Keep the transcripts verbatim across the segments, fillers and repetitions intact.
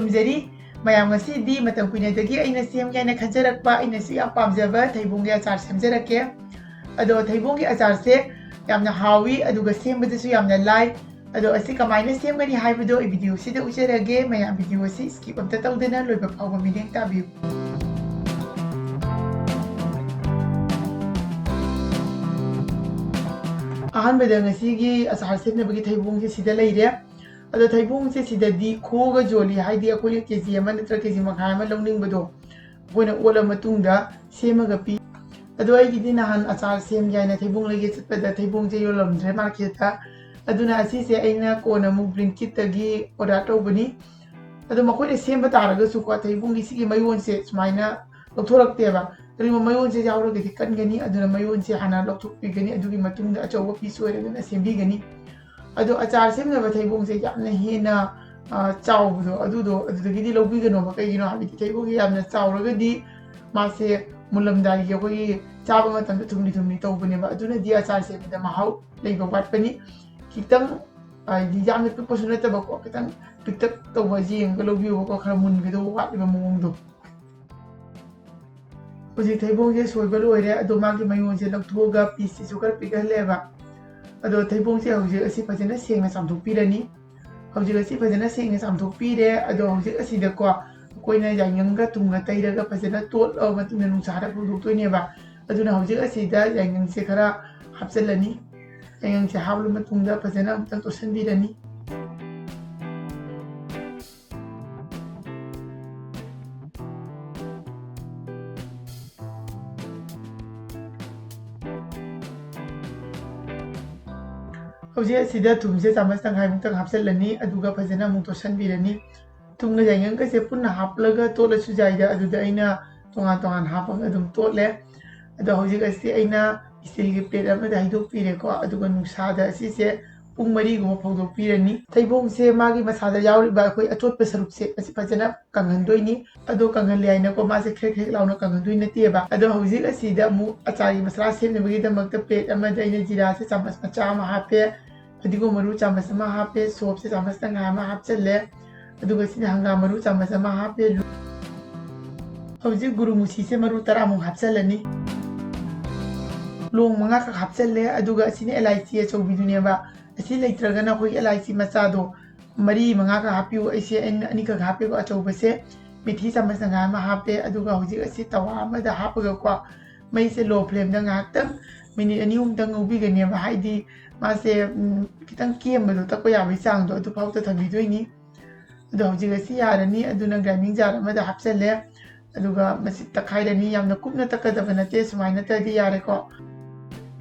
ꯈꯨꯔꯨꯝꯖꯔꯤ꯫ ꯃꯌꯥꯝ, ꯉꯁꯤꯗꯤ ꯃꯇꯝ ꯀꯨꯏꯅꯗꯒꯤ ꯑꯩꯅ ꯁꯦꯝꯒꯦ ꯍꯥꯏꯅ ꯈꯟꯖꯔꯛꯄ, ꯑꯩꯅꯁꯨ ꯌꯥꯝ ꯄꯥꯝꯖꯕ ꯊꯩꯕꯣꯡꯒꯤ ꯑꯆꯥꯔ ꯁꯦꯝꯖꯔꯛꯀꯦ꯫ ꯑꯗꯣ ꯊꯩꯕꯣꯡꯒꯤ ꯑꯆꯥꯔꯁꯦ ꯌꯥꯝꯅ ꯍꯥꯎꯏ, ꯑꯗꯨꯒ ꯁꯦꯝꯕꯗꯁꯨ ꯌꯥꯝꯅ ꯂꯥꯏ꯫ ꯑꯗꯣ ꯑꯁꯤ ꯀꯃꯥꯏꯅ ꯁꯦꯝꯒꯅꯤ ꯍꯥꯏꯕꯗꯣ ꯑꯩ ꯚꯤꯗꯤꯑꯣꯁꯤꯗ ꯎꯠꯆꯔꯒꯦ꯫ ꯃꯌꯥꯝ, ꯚꯤꯗꯤꯑꯣ ꯑꯁꯤ skip ꯑꯝꯇ ꯇꯧꯗꯅ ꯂꯣꯏꯕ ꯐꯥꯎꯕ ꯃꯤꯠꯌꯦꯡ ꯇꯥꯕꯤꯌꯨ꯫ ꯑꯍꯥꯟꯕꯗ ꯉꯁꯤꯒꯤ ꯑꯆꯥꯔ ꯁꯦꯝꯅꯕꯒꯤ ꯊꯩꯕꯣꯡꯁꯦ ꯁꯤꯗ ꯂꯩꯔꯦ꯫ ꯑꯗꯣ ꯊꯩꯕꯣꯡꯁꯦ ꯁꯤꯗꯗꯤ ꯈꯣꯛꯑꯒ ꯌꯣꯜꯂꯤ, ꯍꯥꯏꯗꯤ ꯑꯩꯈꯣꯏꯅ ꯀꯦ ꯖꯤ ꯑꯃ ꯅꯠꯇ꯭ꯔꯒ ꯀꯦ ꯖꯤ ꯃꯈꯥꯏ ꯑꯃ ꯂꯧꯅꯤꯡꯕꯗꯣ ꯑꯩꯈꯣꯏꯅ ꯑꯣꯠꯂ ꯃꯇꯨꯡꯗ ꯁꯦꯝꯃꯒ ꯄꯤ꯫ ꯑꯗꯣ ꯑꯩꯒꯤꯗꯤ ꯅꯍꯥꯟ ꯑꯆꯥꯔ ꯁꯦꯝꯒꯦ ꯍꯥꯏꯅ ꯊꯩꯕꯣꯡ ꯂꯩꯒꯦ ꯆꯠꯄꯗ ꯊꯩꯕꯣꯡꯁꯦ ꯌꯣꯜꯂꯝꯗ꯭ꯔꯦ ꯃꯥꯔꯀꯦꯠꯇ꯫ ꯑꯗꯨꯅ ꯑꯁꯤꯁꯦ ꯑꯩꯅ ꯀꯣꯟꯅ ꯑꯃꯨꯛ ꯕ꯭ꯂꯤꯡꯀꯤꯠꯇꯒꯤ ꯑꯣꯔꯗꯔ ꯇꯧꯕꯅꯤ꯫ ꯑꯗꯣ ꯃꯈꯣꯏꯅ ꯁꯦꯝꯕ ꯇꯥꯔꯒꯁꯨꯀꯣ, ꯊꯩꯕꯣꯡꯒꯤ ꯁꯤꯒꯤ ꯃꯌꯣꯟꯁꯦ ꯁꯨꯃꯥꯏꯅ ꯂꯧꯊꯣꯔꯛꯇꯦꯕ꯫ ꯀꯔꯤꯒꯨꯝꯕ ꯃꯌꯣꯟꯁꯦ ꯌꯥꯎꯔꯒꯗꯤ ꯀꯟꯒꯅꯤ, ꯑꯗꯨꯅ ꯃꯌꯣꯟꯁꯦ ꯍꯥꯟꯅ ꯂꯧꯊꯣꯛꯄꯤꯒꯅꯤ, ꯑꯗꯨꯒꯤ ꯃꯇꯨꯡꯗ ꯑꯆꯧꯕ ꯄꯤꯁ ꯑꯣꯏꯔꯒꯅ ꯁꯦꯝꯕꯤꯒꯅꯤ꯫ ꯑꯗꯣ ꯑꯆꯥꯔ ꯁꯦꯝꯅꯕ ꯊꯩꯕꯣꯡꯁꯦ ꯌꯥꯝꯅ ꯍꯦꯟꯅ, ꯑ, ꯆꯥꯎꯕꯗꯣ, ꯑꯗꯨꯗꯣ, ꯑꯗꯨꯗꯒꯤꯗꯤ ꯂꯧꯕꯤꯒꯅꯣꯕ꯫ ꯀꯩꯒꯤꯅꯣ ꯍꯥꯏꯕꯗꯤ ꯊꯩꯕꯣꯡꯁꯦ ꯌꯥꯝꯅ ꯆꯥꯎꯔꯒꯗꯤ ꯃꯥꯁꯦ ꯃꯨꯜꯂꯝꯗꯥꯏꯒꯤ ꯑꯩꯈꯣꯏꯒꯤ ꯆꯥꯕ ꯃꯇꯝꯗ ꯊꯨꯝꯂꯤ ꯊꯨꯝꯂꯤ ꯇꯧꯕꯅꯦꯕ꯫ ꯑꯗꯨꯅꯗꯤ ꯑꯆꯥꯔ ꯁꯦꯝꯕꯗ ꯃꯍꯥꯎ ꯂꯩꯕ ꯋꯥꯠꯄꯅꯤ꯫ ꯈꯤꯇꯪ, ꯍꯥꯏꯗꯤ ꯌꯥꯝꯅ ꯄꯤꯛꯄꯁꯨ ꯅꯠꯇꯕꯀꯣ, ꯈꯤꯇꯪ ꯄꯤꯛꯇꯛ ꯇꯧꯕ ꯌꯦꯡꯉꯒ ꯂꯧꯕꯤꯌꯣꯕꯀꯣ, ꯈꯔ ꯃꯨꯟꯒꯗꯧꯕ ꯋꯥꯠꯂꯤꯕ ꯃꯑꯣꯡꯗꯣ꯫ ꯍꯧꯖꯤꯛ ꯊꯩꯕꯣꯡꯁꯦ ꯁꯣꯏꯕ ꯂꯣꯏꯔꯦ, ꯑꯗꯣ ꯃꯥꯒꯤ ꯃꯌꯣꯟꯁꯦ ꯂꯧꯊꯣꯛꯑꯒ ꯄꯤꯁꯁꯤꯁꯨ ꯈꯔ ꯄꯤꯛꯍꯜꯂꯦꯕ꯫ ꯑꯗꯣ ꯊꯩꯕꯣꯡꯁꯦ ꯍꯧꯖꯤꯛ ꯑꯁꯤ ꯐꯖꯅ ꯁꯦꯡꯅ ꯆꯥꯝꯊꯣꯛꯄꯤꯔꯅꯤ꯫ ꯍꯧꯖꯤꯛ ꯑꯁꯤ ꯐꯖꯅ ꯁꯦꯡꯅ ꯆꯥꯝꯊꯣꯛꯄꯤꯔꯦ꯫ ꯑꯗꯣ ꯍꯧꯖꯤꯛ ꯑꯁꯤꯗꯀꯣ ꯑꯩꯈꯣꯏꯅ ꯌꯥꯏꯉꯪꯒ ꯊꯨꯝꯒ ꯇꯩꯔꯒ ꯐꯖꯅ ꯇꯣꯠꯂꯕ ꯃꯇꯨꯡꯗ ꯅꯨꯡꯁꯥꯗ ꯐꯧꯗꯣꯛꯇꯣꯏꯅꯦꯕ꯫ ꯑꯗꯨꯅ ꯍꯧꯖꯤꯛ ꯑꯁꯤꯗ ꯌꯥꯏꯉꯪꯁꯦ ꯈꯔ ꯍꯥꯞꯆꯤꯜꯂꯅꯤ꯫ ꯌꯥꯏꯉꯪꯁꯦ ꯍꯥꯞꯂꯕ ꯃꯇꯨꯡꯗ ꯐꯖꯅ ꯑꯃꯨꯛꯇꯪ ꯇꯣꯠꯁꯤꯟꯕꯤꯔꯅꯤ꯫ ꯍꯧꯖꯤꯛ ꯑꯁꯤꯗ ꯊꯨꯝꯁꯦ ꯆꯥꯃꯁ ꯇꯪꯈꯥꯏꯃꯨꯛꯇꯪ ꯍꯥꯞꯆꯤꯜꯂꯅꯤ, ꯑꯗꯨꯒ ꯐꯖꯅ ꯑꯃꯨꯛ ꯇꯣꯠꯁꯤꯟꯕꯤꯔꯅꯤ꯫ ꯊꯨꯝꯒ ꯌꯥꯏꯉꯪꯒꯁꯦ ꯄꯨꯟꯅ ꯍꯥꯞꯂꯒ ꯇꯣꯠꯂꯁꯨ ꯌꯥꯏꯗ, ꯑꯗꯨꯗ ꯑꯩꯅ ꯇꯣꯉꯥꯟ ꯇꯣꯉꯥꯟ ꯍꯥꯞꯄꯒ ꯑꯗꯨꯝ ꯇꯣꯠꯂꯦ꯫ ꯑꯗꯣ ꯍꯧꯖꯤꯛ ꯑꯁꯤ ꯑꯩꯅ ꯏꯁꯇꯤꯜꯒꯤ ꯄ꯭ꯂꯦꯠ ꯑꯃꯗ ꯍꯩꯗꯣꯛꯄꯤꯔꯦꯀꯣ, ꯑꯗꯨꯒ ꯅꯨꯡꯁꯥꯗ ꯑꯁꯤꯁꯦ ꯄꯨꯡ ꯃꯔꯤꯒꯨꯝꯕ ꯐꯧꯗꯣꯛꯄꯤꯔꯅꯤ꯫ ꯊꯩꯕꯣꯡꯁꯦ ꯃꯥꯒꯤ ꯃꯁꯥꯗ ꯌꯥꯎꯔꯤꯕ ꯑꯩꯈꯣꯏ ꯑꯆꯣꯠꯄ ꯁꯔꯨꯛꯁꯦ ꯑꯁꯤ ꯐꯖꯅ ꯀꯪꯍꯟꯗꯣꯏꯅꯤ꯫ ꯑꯗꯣ ꯀꯪꯍꯜꯂꯦ ꯍꯥꯏꯅꯀꯣ ꯃꯥꯁꯦ ꯈ꯭ꯔꯦꯛ ꯈ꯭ꯔꯦꯛ ꯂꯥꯎꯅ ꯀꯪꯍꯟꯗꯣꯏ ꯅꯠꯇꯦꯕ꯫ ꯑꯗꯣ ꯍꯧꯖꯤꯛ ꯑꯁꯤꯗ ꯑꯃꯨꯛ ꯑꯆꯥꯔꯒꯤ ꯃꯁꯥꯂꯥ ꯁꯦꯝꯅꯕꯒꯤꯗꯃꯛꯇ ꯄ꯭ꯂꯦꯠ ꯑꯃꯗ ꯑꯩꯅ ꯖꯤꯔꯥꯁꯦ ꯆꯥꯃꯁ ꯃꯆꯥ ꯑꯃ ꯍꯥꯞꯄꯦ, ꯐꯗꯤꯒꯣꯝ ꯃꯔꯨ ꯆꯥꯃꯁ ꯑꯃ ꯍꯥꯞꯄꯦ, ꯁꯣꯞꯁꯦ ꯆꯥꯃꯁ ꯇꯪꯈꯥꯏ ꯑꯃ ꯍꯥꯞꯆꯜꯂꯦ꯫ ꯑꯗꯨꯒ ꯁꯤꯗ ꯍꯪꯒꯥꯝ ꯃꯔꯨ ꯆꯥꯃꯁ ꯑꯃ ꯍꯥꯞꯄꯦ꯫ ꯍꯧꯖꯤꯛ ꯒꯨꯔꯨ ꯃꯨꯁꯤꯁꯦ ꯃꯔꯨ ꯇꯔꯥꯃꯨꯛ ꯍꯥꯞꯆꯤꯜꯂꯅꯤ꯫ ꯂꯣꯡ ꯃꯉꯥꯈꯛ ꯍꯥꯞꯆꯤꯜꯂꯦ꯫ ꯑꯗꯨꯒ ꯑꯁꯤꯅ ꯑꯦꯂꯥꯏꯆꯤ ꯑꯆꯧꯕꯤꯗꯨꯅꯦꯕ꯫ ꯑꯁꯤ ꯂꯩꯇ꯭ꯔꯒꯅ ꯑꯩꯈꯣꯏꯒꯤ ꯑꯦꯂꯥꯏꯆꯤ ꯃꯆꯥꯗꯣ ꯃꯔꯤ ꯃꯉꯥꯈꯛ ꯍꯥꯞꯄꯤꯌꯨ꯫ ꯑꯩꯁꯦ ꯑꯩꯅ ꯑꯅꯤꯈꯛ ꯍꯥꯞꯄꯦꯀꯣ ꯑꯆꯧꯕꯁꯦ꯫ ꯃꯦꯊꯤ ꯆꯥꯃꯁ ꯇꯪꯈꯥꯏ ꯑꯃ ꯍꯥꯞꯄꯦ꯫ ꯑꯗꯨꯒ ꯍꯧꯖꯤꯛ ꯑꯁꯤ ꯇꯋꯥ ꯑꯃꯗ ꯍꯥꯞꯄꯒꯀꯣ ꯃꯩꯁꯦ low flameꯗ ꯉꯥꯏꯍꯥꯛꯇꯪ minute ꯑꯅꯤ ꯑꯍꯨꯝꯇꯪ ꯉꯧꯕꯤꯒꯅꯦꯕ꯫ ꯍꯥꯏꯗꯤ ꯃꯥꯁꯦ, ꯎꯝ, ꯈꯤꯇꯪ ꯀꯦꯝꯕꯗꯣ, ꯇꯛꯄ ꯌꯥꯕꯒꯤ ꯆꯥꯡꯗꯣ ꯑꯗꯨꯐꯥꯎꯗ ꯊꯝꯕꯤꯗꯣꯏꯅꯤ꯫ ꯑꯗꯣ ꯍꯧꯖꯤꯛ ꯑꯁꯤ ꯌꯥꯔꯅꯤ꯫ ꯑꯗꯨꯅ grinding jar ꯑꯃꯗ ꯍꯥꯞꯆꯜꯂꯦ꯫ ꯑꯗꯨꯒ ꯃꯁꯤ ꯇꯛꯈꯥꯏꯔꯅꯤ꯫ ꯌꯥꯝꯅ ꯀꯨꯞꯅ ꯇꯛꯀꯗꯕ ꯅꯠꯇꯦ, ꯁꯨꯃꯥꯏꯅ ꯇꯛꯑꯗꯤ ꯌꯥꯔꯦꯀꯣ꯫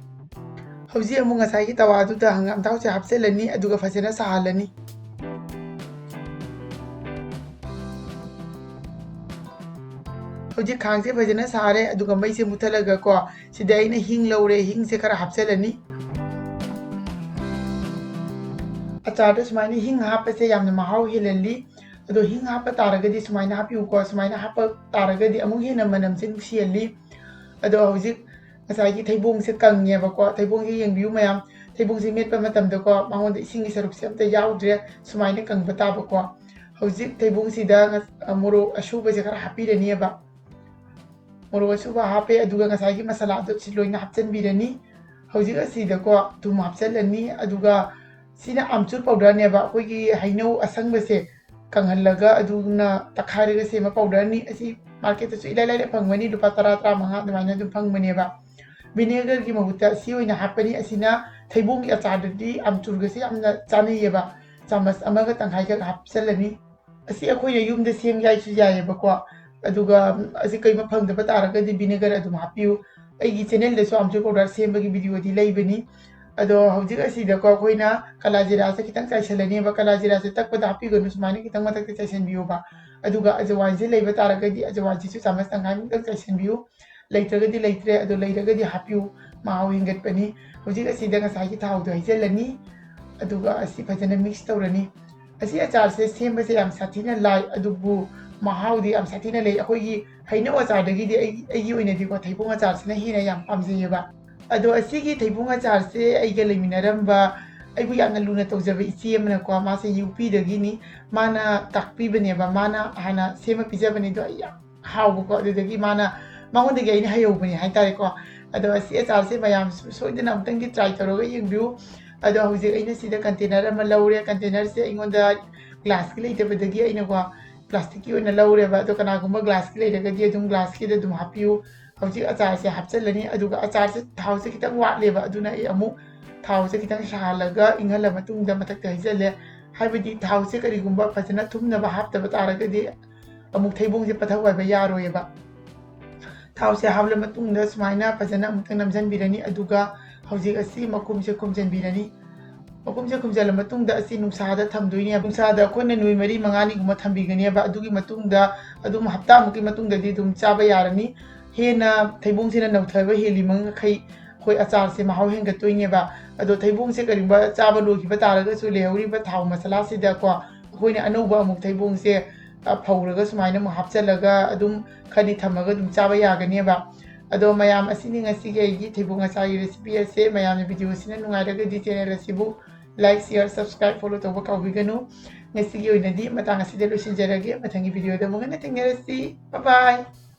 ꯍꯧꯖꯤꯛ ꯑꯃꯨꯛ ꯉꯁꯥꯏꯒꯤ ꯇꯋꯥꯗꯨꯗ ꯍꯪꯒꯥꯝ ꯊꯥꯎꯁꯦ ꯍꯥꯞꯆꯤꯜꯂꯅꯤ, ꯑꯗꯨꯒ ꯐꯖꯅ ꯁꯥꯍꯜꯂꯅꯤ꯫ ꯍꯧꯖꯤꯛ ꯈꯥꯡꯁꯦ ꯐꯖꯅ ꯁꯥꯔꯦ, ꯑꯗꯨꯒ ꯃꯩꯁꯦ ꯃꯨꯊꯠꯂꯒ ꯀꯣ, ꯁꯤꯗ ꯑꯩꯅ ꯍꯤꯡ ꯂꯧꯔꯦ, ꯍꯤꯡꯁꯦ ꯈꯔ ꯍꯥꯞꯆꯤꯜꯂꯅꯤ꯫ ꯑꯆꯥꯔꯗ ꯁꯨꯃꯥꯏꯅ ꯍꯤꯡ ꯍꯥꯞꯄꯁꯦ ꯌꯥꯝꯅ ꯃꯍꯥꯎ ꯍꯦꯜꯍꯜꯂꯤ꯫ ꯑꯗꯣ ꯍꯤꯡ ꯍꯥꯞꯄ ꯇꯥꯔꯒꯗꯤ ꯁꯨꯃꯥꯏꯅ ꯍꯥꯞꯄꯤꯌꯨꯀꯣ, ꯁꯨꯃꯥꯏꯅ ꯍꯥꯞꯄ ꯇꯥꯔꯒꯗꯤ ꯑꯃꯨꯛ ꯍꯦꯟꯅ ꯃꯅꯝꯁꯦ ꯅꯨꯡꯁꯤꯍꯜꯂꯤ꯫ ꯑꯗꯣ ꯍꯧꯖꯤꯛ ꯉꯁꯥꯏꯒꯤ ꯊꯩꯕꯣꯡꯁꯦ ꯀꯪꯉꯦꯕꯀꯣ, ꯊꯩꯕꯣꯡꯁꯦ ꯌꯦꯡꯕꯤꯌꯨ ꯃꯌꯥꯝ, ꯊꯩꯕꯣꯡꯁꯦ ꯃꯦꯠꯄ ꯃꯇꯝꯗꯀꯣ ꯃꯉꯣꯟꯗ ꯏꯁꯤꯡꯒꯤ ꯁꯔꯨꯛꯁꯦ ꯑꯝꯇ ꯌꯥꯎꯗ꯭ꯔꯦ, ꯁꯨꯃꯥꯏꯅ ꯀꯪꯕ ꯇꯥꯕꯀꯣ꯫ ꯍꯧꯖꯤꯛ ꯊꯩꯕꯣꯡꯁꯤꯗ ꯉ-, ꯃꯣꯔꯣꯛ ꯑꯁꯨꯕꯁꯦ ꯈꯔ ꯍꯥꯞꯄꯤꯔꯅꯤꯕ꯫ ꯃꯣꯔꯣꯛ ꯑꯁꯨꯕ ꯍꯥꯞꯄꯦ, ꯑꯗꯨꯒ ꯉꯁꯥꯏꯒꯤ ꯃꯁꯥꯂꯥꯗꯣ ꯁꯤ ꯂꯣꯏꯅ ꯍꯥꯞꯆꯤꯟꯕꯤꯔꯅꯤ꯫ ꯍꯧꯖꯤꯛ ꯑꯁꯤꯗꯀꯣ ꯊꯨꯝ ꯍꯥꯞꯆꯤꯜꯂꯅꯤ, ꯑꯗꯨꯒ ꯁꯤꯅ ꯑꯥꯝꯆꯨꯔ powderꯅꯦꯕ, ꯑꯩꯈꯣꯏꯒꯤ ꯍꯩꯅꯧ ꯑꯁꯪꯕꯁꯦ ꯀꯪꯍꯜꯂꯒ ꯑꯗꯨꯅ ꯇꯛꯈꯥꯏꯔꯒ ꯁꯦꯝꯕ powderꯅꯤ꯫ ꯑꯁꯤ marketꯇꯁꯨ ꯏꯂꯥꯏ ꯂꯥꯏꯅ ꯐꯪꯒꯅꯤ, ꯂꯨꯄꯥ ꯇꯔꯥ, ꯇꯔꯥꯃꯉꯥ ꯑꯗꯨꯃꯥꯏꯅ ꯑꯗꯨꯝ ꯐꯪꯕꯅꯦꯕ꯫ Vinegarꯒꯤ ꯃꯍꯨꯠꯇ ꯑꯁꯤ ꯑꯣꯏꯅ ꯍꯥꯞꯄꯅꯤ꯫ ꯑꯁꯤꯅ ꯊꯩꯕꯣꯡꯒꯤ ꯑꯆꯥꯔꯗꯗꯤ ꯑꯥꯝꯆꯨꯔꯒꯁꯦ ꯌꯥꯝꯅ ꯆꯥꯅꯩꯌꯦꯕ꯫ ꯆꯥꯃꯁ ꯑꯃꯒ ꯇꯪꯈꯥꯏꯈꯛ ꯍꯥꯞꯆꯤꯜꯂꯅꯤ꯫ ꯑꯁꯤ ꯑꯩꯈꯣꯏꯅ ꯌꯨꯝꯗ ꯁꯦꯝꯒꯦ ꯍꯥꯏꯁꯨ ꯌꯥꯏꯌꯦꯕꯀꯣ꯫ ꯑꯗꯨꯒ ꯑꯁꯤ ꯀꯩꯃ ꯐꯪꯗꯕ ꯇꯥꯔꯒꯗꯤ vinegar ꯑꯗꯨꯝ ꯍꯥꯞꯄꯤꯌꯨ꯫ ꯑꯩꯒꯤ channelꯗꯁꯨ ꯑꯥꯝꯆꯨꯔ powder ꯁꯦꯝꯕꯒꯤ videoꯗꯤ ꯂꯩꯕꯅꯤ꯫ ꯑꯗꯣ ꯍꯧꯖꯤꯛ ꯑꯁꯤꯗꯀꯣ ꯑꯩꯈꯣꯏꯅ ꯀꯥꯂꯥ ꯖꯤꯔꯥꯁꯦ ꯈꯤꯇꯪ ꯆꯥꯏꯁꯤꯜꯂꯅꯦꯕ꯫ ꯀꯥꯂꯥ ꯖꯤꯔꯥꯁꯦ ꯇꯛꯄꯗ ꯍꯥꯞꯄꯤꯒꯅꯨ, ꯁꯨꯃꯥꯏꯅ ꯈꯤꯇꯪ ꯃꯊꯛꯇ ꯆꯥꯏꯁꯤꯟꯕꯤꯌꯣꯕ꯫ ꯑꯗꯨꯒ ꯑꯖꯋꯥꯏꯟꯁꯦ ꯂꯩꯕ ꯇꯥꯔꯒꯗꯤ ꯑꯖꯋꯥꯏꯟꯁꯤꯁꯨ ꯆꯥꯃꯁ ꯇꯪꯈꯥꯏꯃꯨꯛꯇꯪ ꯆꯥꯏꯁꯤꯟꯕꯤꯌꯨ꯫ ꯂꯩꯇ꯭ꯔꯒꯗꯤ ꯂꯩꯇ꯭ꯔꯦ, ꯑꯗꯣ ꯂꯩꯔꯒꯗꯤ ꯍꯥꯞꯄꯤꯌꯨ, ꯃꯍꯥꯎ ꯍꯦꯟꯒꯠꯄꯅꯤ꯫ ꯍꯧꯖꯤꯛ ꯑꯁꯤꯗ ꯉꯁꯥꯏꯒꯤ ꯊꯥꯎꯗꯣ ꯍꯩꯖꯤꯜꯂꯅꯤ, ꯑꯗꯨꯒ ꯑꯁꯤ ꯐꯖꯅ mix ꯇꯧꯔꯅꯤ꯫ ꯑꯁꯤ ꯑꯆꯥꯔꯁꯦ ꯁꯦꯝꯕꯁꯦ ꯌꯥꯝ ꯁꯥꯊꯤꯅ ꯂꯥꯏ, ꯑꯗꯨꯕꯨ ꯃꯍꯥꯎꯗꯤ ꯌꯥꯝ ꯁꯥꯊꯤꯅ ꯂꯩ꯫ ꯑꯩꯈꯣꯏꯒꯤ ꯍꯩꯅꯧ ꯑꯆꯥꯔꯗꯒꯤꯗꯤ ꯑꯩ, ꯑꯩꯒꯤ ꯑꯣꯏꯅꯗꯤꯀꯣ ꯊꯩꯕꯣꯡ ꯑꯆꯥꯔꯁꯤꯅ ꯍꯦꯟꯅ ꯌꯥꯝ ꯄꯥꯝꯖꯩꯌꯦꯕ꯫ ꯑꯗꯣ ꯑꯁꯤꯒꯤ ꯊꯩꯕꯣꯡ ꯑꯆꯥꯔꯁꯦ ꯑꯩꯒ ꯂꯩꯃꯤꯟꯅꯔꯝꯕ ꯑꯩꯕꯨ ꯌꯥꯝꯅ ꯂꯨꯅ ꯇꯧꯖꯕ ꯏꯆꯦ ꯑꯃꯅꯀꯣ, ꯃꯥꯁꯦ ꯌꯨ ꯄꯤꯗꯒꯤꯅꯤ, ꯃꯥꯅ ꯇꯥꯛꯄꯤꯕꯅꯦꯕ, ꯃꯥꯅ ꯍꯥꯟꯅ ꯁꯦꯝꯃ ꯄꯤꯖꯕꯅꯦ꯫ ꯑꯗꯣ ꯑꯩ ꯌꯥꯝ ꯍꯥꯎꯕꯀꯣ, ꯑꯗꯨꯗꯒꯤ ꯃꯥꯅ, ꯃꯉꯣꯟꯗꯒꯤ ꯑꯩꯅ ꯍꯩꯍꯧꯕꯅꯦ ꯍꯥꯏꯇꯥꯔꯦꯀꯣ꯫ ꯑꯗꯣ ꯑꯁꯤ ꯑꯆꯥꯔꯁꯦ ꯃꯌꯥꯝ ꯁꯣꯏꯗꯅ ꯑꯃꯨꯛꯇꯪꯗꯤ try ꯇꯧꯔꯒ ꯌꯦꯡꯕꯤꯌꯨ꯫ ꯑꯗꯣ ꯍꯧꯖꯤꯛ ꯑꯩꯅ ꯁꯤꯗ container ꯑꯃ ꯂꯧꯔꯦ꯫ Containerꯁꯦ ꯑꯩꯉꯣꯟꯗ glassꯀꯤ ꯂꯩꯇꯕꯗꯒꯤ ꯑꯩꯅꯀꯣ plasticꯀꯤ ꯑꯣꯏꯅ ꯂꯧꯔꯦꯕ꯫ ꯑꯗꯣ ꯀꯅꯥꯒꯨꯝꯕ glassꯀꯤ ꯂꯩꯔꯒꯗꯤ ꯑꯗꯨꯝ glassꯀꯤꯗ ꯑꯗꯨꯝ ꯍꯥꯞꯄꯤꯌꯨ꯫ ꯍꯧꯖꯤꯛ ꯑꯆꯥꯔꯁꯦ ꯍꯥꯞꯆꯤꯜꯂꯅꯤ꯫ ꯑꯗꯨꯒ ꯑꯆꯥꯔꯁꯦ ꯊꯥꯎꯁꯦ ꯈꯤꯇꯪ ꯋꯥꯠꯂꯦꯕ, ꯑꯗꯨꯅ ꯑꯩ ꯑꯃꯨꯛ ꯊꯥꯎꯁꯦ ꯈꯤꯇꯪ ꯁꯥꯍꯜꯂꯒ ꯏꯪꯍꯜꯂ ꯃꯇꯨꯡꯗ ꯃꯊꯛꯇ ꯍꯩꯖꯤꯜꯂꯦ꯫ ꯍꯥꯏꯕꯗꯤ ꯊꯥꯎꯁꯦ ꯀꯔꯤꯒꯨꯝꯕ ꯐꯖꯅ ꯊꯨꯝꯅꯕ ꯍꯥꯞꯇꯕ ꯇꯥꯔꯒꯗꯤ ꯑꯃꯨꯛ ꯊꯩꯕꯣꯡꯁꯦ ꯄꯠꯊꯧ ꯍꯥꯏꯕ ꯌꯥꯔꯣꯏꯌꯦꯕ꯫ ꯊꯥꯎꯁꯦ ꯍꯥꯞꯂ ꯃꯇꯨꯡꯗ ꯁꯨꯃꯥꯏꯅ ꯐꯖꯅ ꯑꯃꯨꯛꯇꯪ ꯅꯝꯁꯤꯟꯕꯤꯔꯅꯤ꯫ ꯑꯗꯨꯒ ꯍꯧꯖꯤꯛ ꯑꯁꯤ ꯃꯈꯨꯝꯁꯦ ꯈꯨꯝꯖꯤꯟꯕꯤꯔꯅꯤ꯫ ꯃꯈꯨꯝꯁꯦ ꯈꯨꯝꯖꯤꯜꯂ ꯃꯇꯨꯡꯗ ꯑꯁꯤ ꯅꯨꯡꯁꯥꯗ ꯊꯝꯗꯣꯏꯅꯦꯕ꯫ ꯅꯨꯡꯁꯥꯗ ꯑꯩꯈꯣꯏꯅ ꯅꯨꯃꯤꯠ ꯃꯔꯤ ꯃꯉꯥꯅꯤꯒꯨꯝꯕ ꯊꯝꯕꯤꯒꯅꯦꯕ꯫ ꯑꯗꯨꯒꯤ ꯃꯇꯨꯡꯗ ꯑꯗꯨꯝ ꯍꯞꯇꯥꯃꯨꯛꯀꯤ ꯃꯇꯨꯡꯗꯗꯤ ꯑꯗꯨꯝ ꯆꯥꯕ ꯌꯥꯔꯅꯤ꯫ ꯍꯦꯟꯅ ꯊꯩꯕꯣꯡꯁꯤꯅ ꯅꯧꯊꯕ ꯍꯦꯜꯂꯤ ꯃꯈꯩ ꯑꯩꯈꯣꯏ ꯑꯆꯥꯔꯁꯦ ꯃꯍꯥꯎ ꯍꯦꯟꯒꯠꯇꯣꯏꯅꯦꯕ꯫ ꯑꯗꯣ ꯊꯩꯕꯣꯡꯁꯦ ꯀꯔꯤꯒꯨꯝꯕ ꯆꯥꯕ ꯂꯣꯏꯈꯤꯕ ꯇꯥꯔꯒꯁꯨ ꯂꯩꯍꯧꯔꯤꯕ ꯊꯥꯎ ꯃꯁꯥꯂꯥꯁꯤꯗꯀꯣ ꯑꯩꯈꯣꯏꯅ ꯑꯅꯧꯕ ꯑꯃꯨꯛ ꯊꯩꯕꯣꯡꯁꯦ, ꯑ, ꯐꯧꯔꯒ ꯁꯨꯃꯥꯏꯅ ꯑꯃꯨꯛ ꯍꯥꯞꯆꯤꯜꯂꯒ ꯑꯗꯨꯝ ꯈꯔꯗꯤ ꯊꯝꯃꯒ ꯑꯗꯨꯝ ꯆꯥꯕ ꯌꯥꯒꯅꯦꯕ꯫ ꯑꯗꯣ ꯃꯌꯥꯝ, ꯑꯁꯤꯅꯤ ꯉꯁꯤꯒꯤ ꯑꯩꯒꯤ ꯊꯩꯕꯣꯡ ꯑꯆꯥꯔꯒꯤ recipe ꯑꯁꯦ꯫ ꯃꯌꯥꯝꯅ video ꯑꯁꯤꯅ ꯅꯨꯡꯉꯥꯏꯔꯒꯗꯤ channel ꯑꯁꯤꯕꯨ like, share, subscribe, follow ꯇꯧꯕ ꯀꯥꯎꯕꯤꯒꯅꯨ꯫ ꯉꯁꯤꯒꯤ ꯑꯣꯏꯅꯗꯤ ꯃꯇꯥꯡ ꯑꯁꯤꯗ ꯂꯣꯏꯁꯤꯟꯖꯔꯒꯦ꯫ ꯃꯊꯪꯒꯤ videoꯗ ꯑꯃꯨꯛ ꯍꯟꯅ ꯊꯦꯡꯅꯔꯁꯤ꯫ Bye bye꯫